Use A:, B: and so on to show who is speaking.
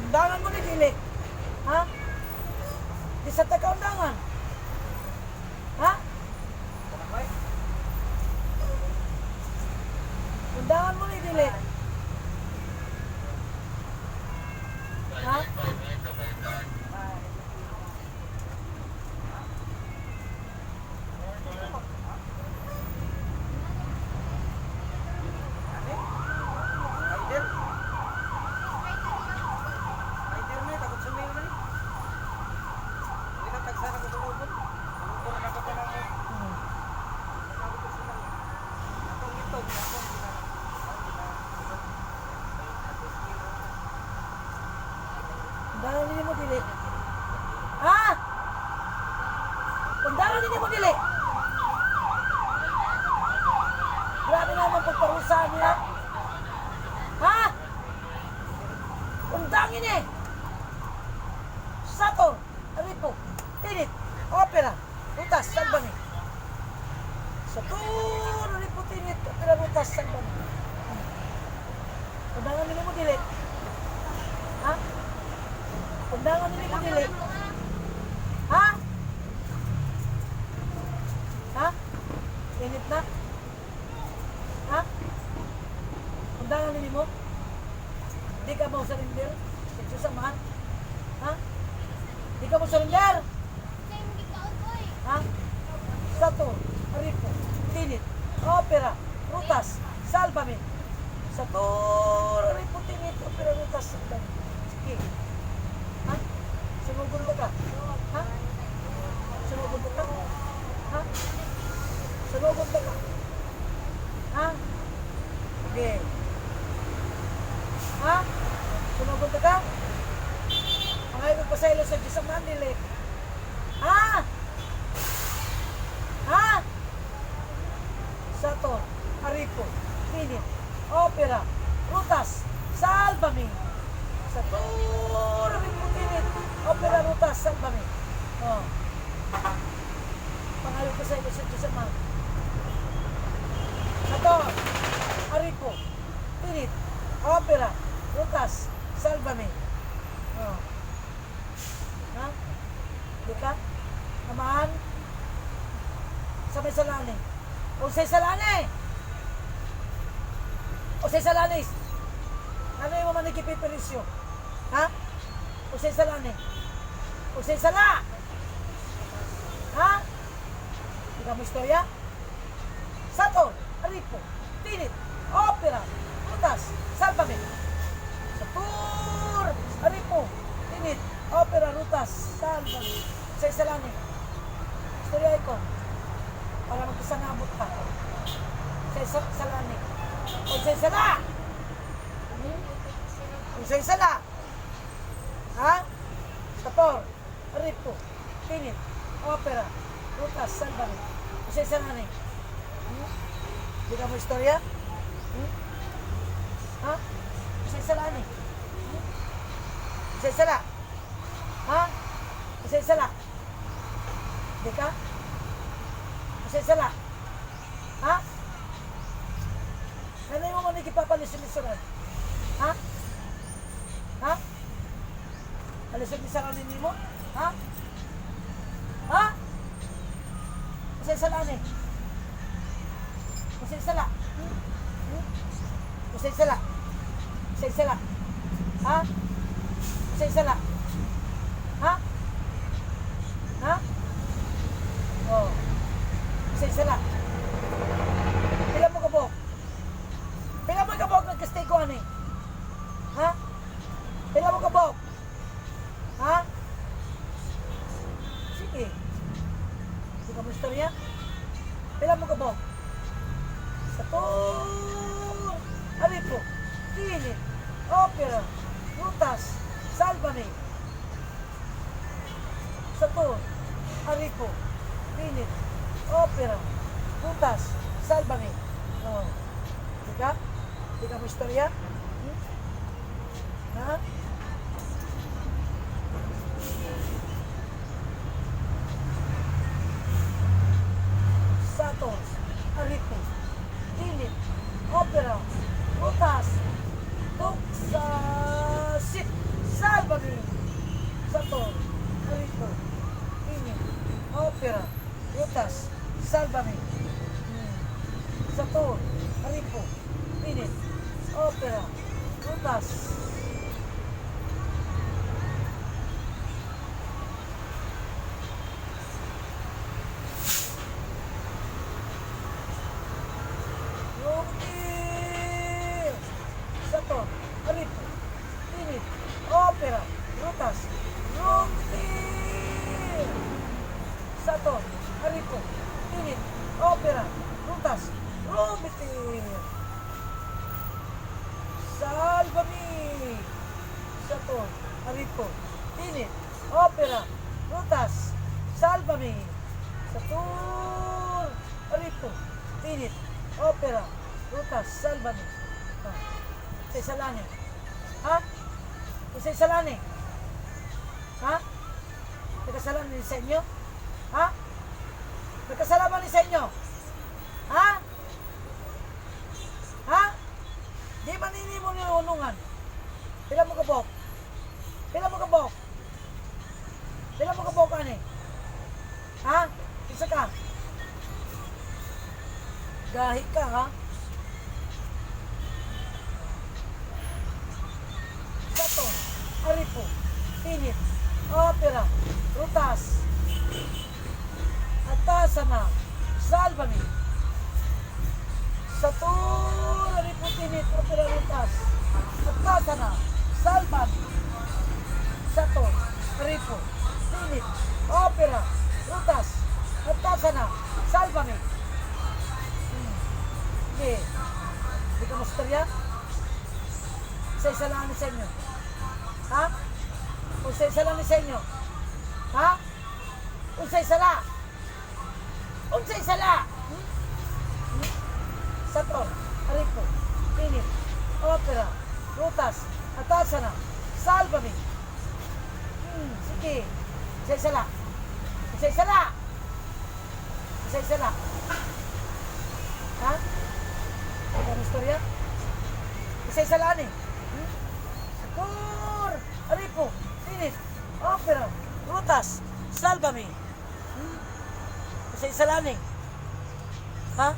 A: Undangan mo ni dili. Ha? Di sa taga undangan. Ha? Undangan mo ni dili. Ha?
B: Rider. Rider na, takot sumil na eh. Hindi na tagsa na ko sa lubot. Lubot na ko ka lang eh. Nakabot ko sila. Atong ito, atong
A: Undangan nini mo dili. Ha? Undangan nini mo dili. Grabe naman pagparusahan niya. Ha? Undangin eh. Sator, Aripo, Tinit, Opera, Rutas, Salbani. Sator, Aripo, Tinit, Opera, Rutas, Salbani. Undangan nini mo dili. Ha? Undangan nini mo dili. Ha? Ha? Init na? Ha? Undangan nini mo? Di ka mo surrender? Sa Diyos Amahan? Ha? Di ka mo surrender? Ha? Sator, Aripo, Tinit, Opera, Rutas, Salvame. Sator, Aripo, Tinit, Opera, Rutas, Salvame. Sige. Ha? Sumugod ba ka? Ha? Sumugod ba ka? Ha? Sumugod ba ka? Ha? Okay. Ha? Sumugod ba ka? Ang ayaw pasaylo sa Diyos ang dili. Ha? Ha? Sator, Aripo, Tinit, Opera, Rutas, Salvame. Sator, Aripo, Tinit, Opera, Rutas, Salvame. Oh. Pangayo ko sa iyo sa Diyos Ama. Sator, Aripo, Tinit, Opera, Rutas, Salvame. Oh. Ha? Di ka? Amahan? Sa may salani. Unsay salani? Unsay salani? Ano yung mga nagkipiperisyo? Ha? Unsay salani? Unsay sala? Ha? Di ka mo istorya? Sator, Aripo, Tinit, Opera, Rutas, Salvame. Sator, Aripo, Tinit, Opera, Rutas, Salvame. Sa isalani. Istorya ko. Para magkasanabot ka. Sa isa salani. O sa isala! O sa isala! Ha? Sator, Aripo, Tinit, Opera, Rutas, Salvame. O sa isalani. Di ka mo istorya? Hmm? Ha? Sa isalani. Hmm? Sa isala. Ha? Sa isala. Di ka? Sa isala. Ha? Ano yung mga nagpapalisod-lisoran? Ha? Ha? Alisod-lisoran ninyo mo? Ha? Ha? Sa isala ni. Sa isala. Hmm? Hmm? Sa isala. Sa isala. Ha? Sa isala. Ha? Ha? Oh. Sa isala. Pila mo kabok? Pila mo kabok nagkastigo ani? Ha? Pila mo kabok? Ha? Sige. Hindi ka mo istorya? Pila mo kabok? Sator, Aripo, Tinit, Opera, Rutas, Salvame. Sator, Aripo, Tinit, Opera, Rutas, Salvame. Oh. Di ka? Di ka mo istorya? Hmm? Ha? Sator, Aripo, Tinit, Opera, Rutas, Tuksa, Sip, Salvame. Salvame. Sator, Aripo, Tinit, Opera, Rutas, Salvame. Sator, Aripo, Tinit, Opera, Rutas. Rungkir! Sator, Aripo, Tinit, Opera, Rutas, Rungkir! Sator, Aripo, Tinit, Opera, Rutas, Rumitir! Salvame! Sator, Aripo, Tinit, Opera, Rutas, Salvame! Sator, Aripo, Tinit, Opera, Rutas, Salvame. Ah. Sa isalani. Ha? Sa isalani. Ha? Nagkasalanan ni sa inyo? Ha? Nagkasalanan ni sa inyo? Ha? Ha? Di man nini mo nilunungan. Pila mo kabok? Pila mo kabok? Pila mo kabok ani? Ha? Isa ka? Gahi ka, ha? Sato, Aripo, Tinit, Opera, Rutas, Atasana, Salvame. Satur, Aripo, Tinit, Opera, Rutas, Atasana, Salvame. Sator, Aripo, Tinit, Opera, Rutas, Atasana, Salvame. Sige. Hindi ka mastorya? Isa-isa lang sa inyo. Ha? Unsa isa lang ni sa inyo? Ha? Unsa isa la? Unsa isa la? Hmm? Hmm? Sator, Aripo, Tinit, Opera, Rutas, Atasana, Salvame. Sige. Isa isa la. Isa isa la. Isa isa la. Ha? Ano ang istorya? Isa isa lang eh. Sator, Aripo, Tinit, Opera, Rutas, Salvame. Isa isa lang eh. Ha?